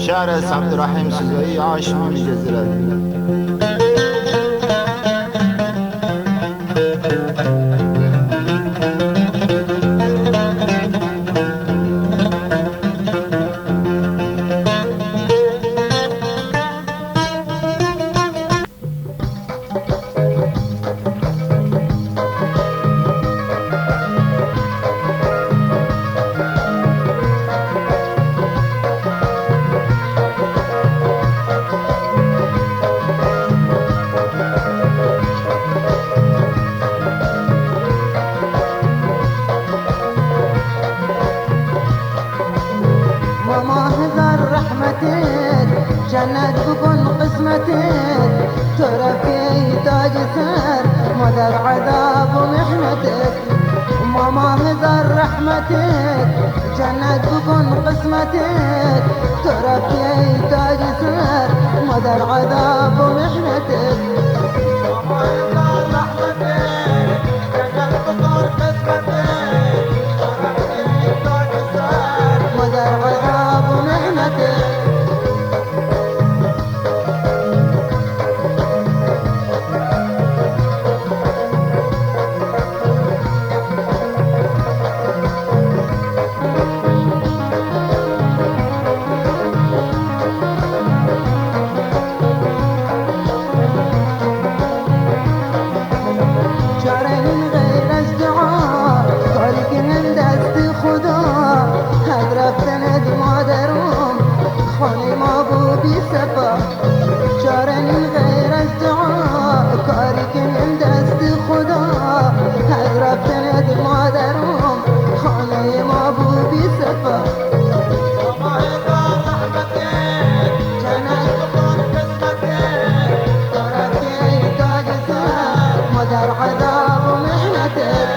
شعر است عبدالرحیم سوزایی، عاشقان جزیره. ماما هزار رحمتت، جنت بکن قسمتت، تو را پیه تاج سر، مادر عذاب و محنتت. ماما هزار رحمتت، جنت بکن قسمتت، تو را پیه تاج سر، مادر عذاب و محنتت. مادر عذاب و محنتت. چاره نیم غیر از دعا، کاری کنن دست خدا. از رفتنت مادرم، خانهٔ ما بو بی صفا. چاره نیم غیر از دعا، کاری کنن دست خدا. از رفتنت مادرم، خانهٔ ما بو بی صفا. جنت بکن قسمتت، تو را پیه تاج سر، مادر عذاب و محنتت.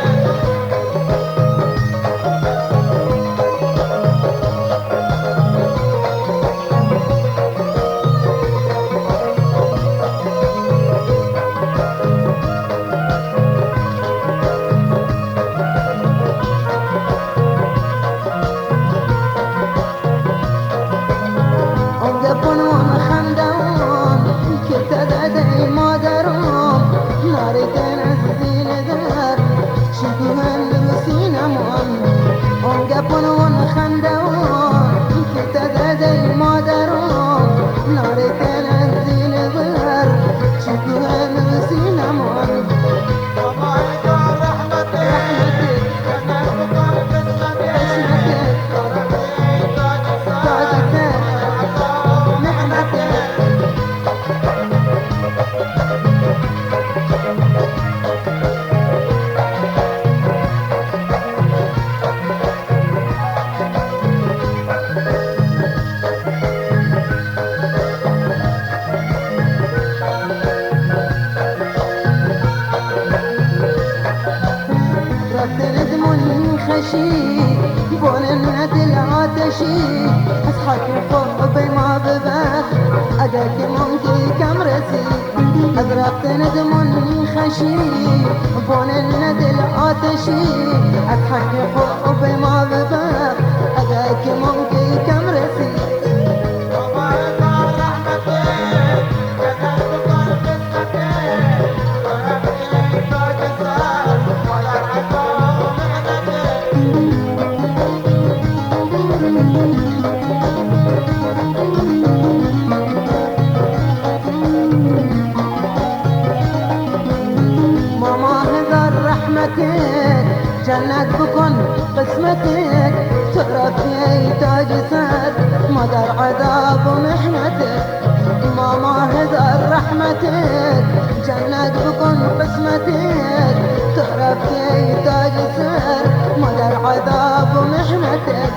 آن گپان و آن خندان که تدادی مادرم، ناریتن از زین در، چی گوهن روسینمان. آن گپان و آن خندان که تدادی مادرم، ناریتن از زین در، چی گوهن روسینمان. رفتنت من خشی، بونن دل آتشی، از حق خود به ما ببخش، اگر که ممکن کم رسی. از رفتنت من خشی، بونن دل آتشی، از حق خود به ما ببخش، اگر که ممکن کم رسی. ماما هزار رحمتت، جنت بکن قسمتت، تو را پیه تاج سر، مادر عذاب و محنتت. ماما هزار رحمتت، جنت بکن قسمتت، تو را پیه تاج سر، مادر عذاب و محنتت.